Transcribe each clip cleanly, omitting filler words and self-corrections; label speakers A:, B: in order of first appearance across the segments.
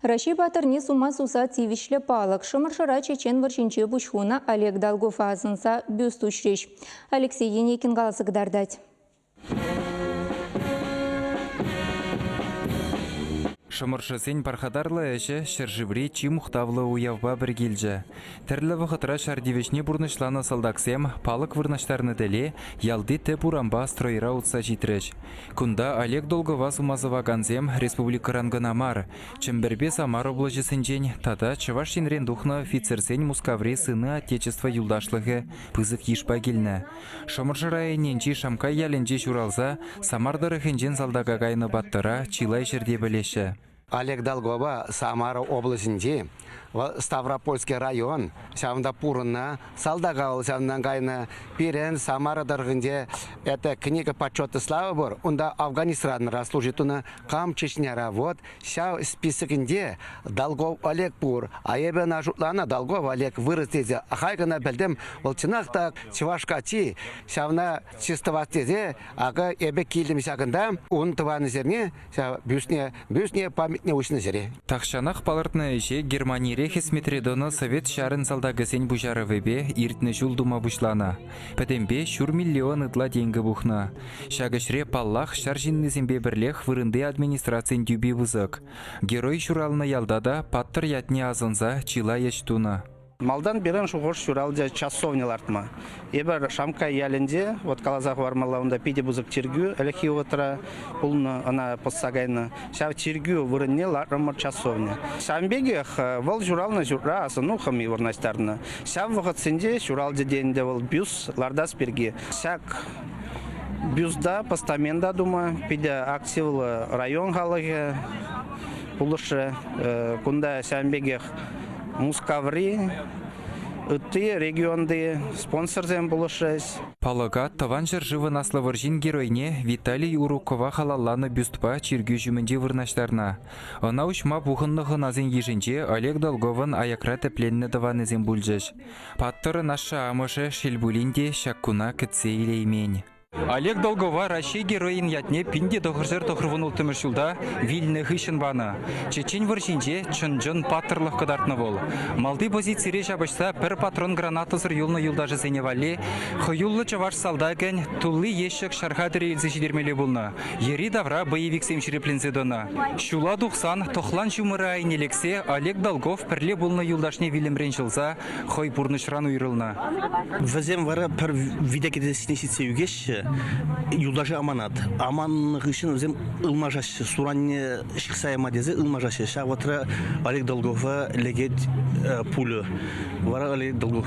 A: Раҫҫей паттӑрне сума суса тивӗҫлӗ палӑк Шӑмӑршӑра Чечен вӑрҫинче пуҫ хунӑ Олег Долгова асӑнса бюст уҫрӗҫ. Алексей Енейкин каласа кӑтартать.
B: Шӑмӑршӑсен пархатарлӑ ӗҫӗ ҫӗршыври чи мухтавлӑ уявпа пӗр килчӗ. Тӗрлӗ вӑхӑтра ҫар тивӗҫне пурнӑҫланӑ салтаксем палӑк вырнаҫтарнӑ тӗле ялти тӗп урампа стройра утса ҫитрӗҫ. Кунта Олег Долгова сума сӑвакансем республикӑран кӑна мар, Чӗмпӗрпе Самар облаҫӗсенчен тата Чӑваш Енрен тухнӑ офицерсен Мускаври Сыны Отечества юлташлӑхӗ пысӑк йышпа килнӗ. Шӑмӑршӑ районӗнчи Шамкай ялӗнче ҫуралса Самар тӑрӑхӗнчен салтака кайнӑ паттӑра чылай ҫӗрте пӗлеҫҫӗ.
C: Олег Долгова Самара облаҫӗнчи Ставропольский район ҫавӑнта пурӑннӑ. Салтака вӑл ҫавӑнтан кайнӑ. Пирӗн Самара тӑрӑхӗнче это книга почета славы пур. Унта Афганистанра служить тунӑ. Кам Чечняра вот ҫав списокӗнче Долгов Олег пур. А эпӗ ӑна шутланӑ Долгов Олег вырӑс тесе. Хай кӑна пӗлтӗм, вӑл чӑнах та чӑваш каччи. Ҫавна чыс тӑвас тесе акӑ эпӗ килтӗм ҫакӑнта ун тӑванӗсене ҫав бюстне, бюстне памятне уҫнӑ ҫӗре.
B: Тахҫанах палӑртнӑ ӗҫе Германире хӗсметре тӑнӑ Совет ҫарӗн салтакӗсен пуҫарӑвӗпе иртнӗ ҫул тума пуҫланӑ. Пӗтӗмпе ҫур миллион ытла тенкӗ пухнӑ. Ҫак ӗҫре, паллах, ҫар ҫыннисемпе пӗрлех вырӑнти администрацин тӳпи пысӑк. Герой ҫуралнӑ ялта та паттӑр ятне асӑнса чылай ӗҫ тунӑ.
D: Малтан пирӗн шухӑш ҫуралчӗ часовня лартма. Эпир Шамкай ялӗнче, вот каласа хӑвармалла, унта питӗ пысӑк чиркӳ ӗлӗкхи вӑхӑтра пулнӑ, ӑна пӑсса кайнӑ. Ҫав чиркӳ вырӑнне лартрӑмӑр часовня. Ҫавӑн пекех вӑл ҫуралнӑ ҫуртра асӑну хӑми вырнаҫтарнӑ. Ҫав вӑхӑтсенче ҫуралчӗ те ӗнтӗ вӑл бюст лартас пирки. Ҫак бюста постамента тума питӗ активлӑ район халӑхӗ пулӑшрӗ. Кунта ҫавӑн пекех Мускаври, ытти регионти спонсорсем пулӑшрӗҫ.
B: Палӑка Тӑван ҫӗршывӑн Аслӑ вӑрҫин геройне Виталий Урукова халалланӑ бюстпа чиркӳ ҫумӗнче вырнаҫтарнӑ. Ӑна уҫма пухӑннӑ хӑнасен йышӗнче Олег Долговӑн аякра тӗпленнӗ тӑванӗсем пулчӗҫ. Паттӑрӑн ашшӗ-амӑшӗ, шел пулин те, ҫак куна кӗтсе илеймен. Олег Долгова Раҫҫей Геройӗн ятне 1996 ҫулта вилнӗ хыҫҫӑн панӑ. Чечен вӑрҫинче чӑн-чӑн паттӑрлӑх кӑтартнӑ вӑл. Малти позицире ҫапӑҫса пӗр патрон гранатӑсӑр юлнӑ юлташӗсене валли хӑюллӑ чӑваш салтакӗн тулли ещӗк ҫар хатӗрӗ илсе ҫитермелле пулнӑ. Йӗри-тавра боевиксем ҫирӗпленсе тӑнӑ. Ҫула тухсан тӑхлан ҫумӑрӗ айне лексе Олег Долгов пӗрле пулнӑ юлташне вилӗмрен ҫӑлса хӑй пурнӑҫран уйрӑлнӑ.
E: Вӗсем вара пӗр вите кӗтесне ҫитсе ӳкеҫҫӗ, юлташӗ аманат. Аманнӑ хыҫҫӑн вӗсем ылмашаҫҫӗ, суранне ҫыхса яма тесе ылмашаҫҫӗ. Ҫав вӑхӑтра Олег Долгова лекет пулӗ. Вара Олег Долгов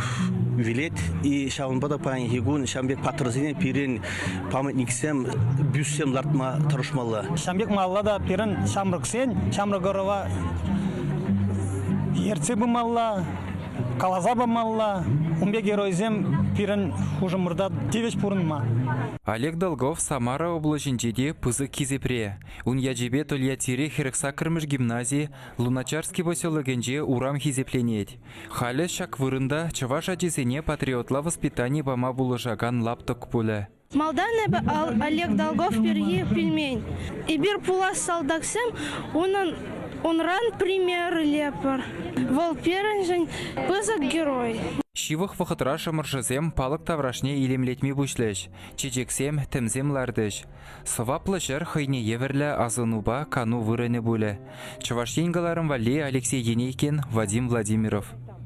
E: вилет. И ҫавӑнпа та паянхи кун ҫавӑн пек паттӑрсене пирӗн памятниксем, бюстсем лартма тӑрӑшмалла.
F: Ҫавӑн пек малалла та пирӗн ҫамрӑксен, ҫамрӑк ӑрӑва ертсе пымалла, каласа памалла. Ун пек геройсем пирӗн хушӑмӑрта тивӗҫ пурӑнма.
B: Олег Долгов Самара облаҫӗнче те пысӑк хисепре. Ун ячӗпе Тольяттири 48-мӗш гимнази Луначарский поселокӗнче урам хисепленет. Халӗ ҫак вырӑнта чӑваш ачисене патриотла воспитани пама пулӑшакан лаптӑк пулӗ.
G: Малтан эпӗ Олег Долгов пирки пӗлмен. Эпир пулас салтаксем унӑн унран пример илетпӗр. Вӑл пирӗншӗн пысӑк герой.
B: Ҫывӑх вӑхӑтра шӑмӑршӑсем палӑк таврашне илемлетме пуҫлӗҫ, чечексем, тӗмсем лартӗҫ. Сӑваплӑ ҫӗр хӑйне евӗрлӗ асӑнупа кану вырӑнӗ пулӗ. Чӑваш Ен кӑларӑм валли Алексей Енейкин, Вадим Владимиров.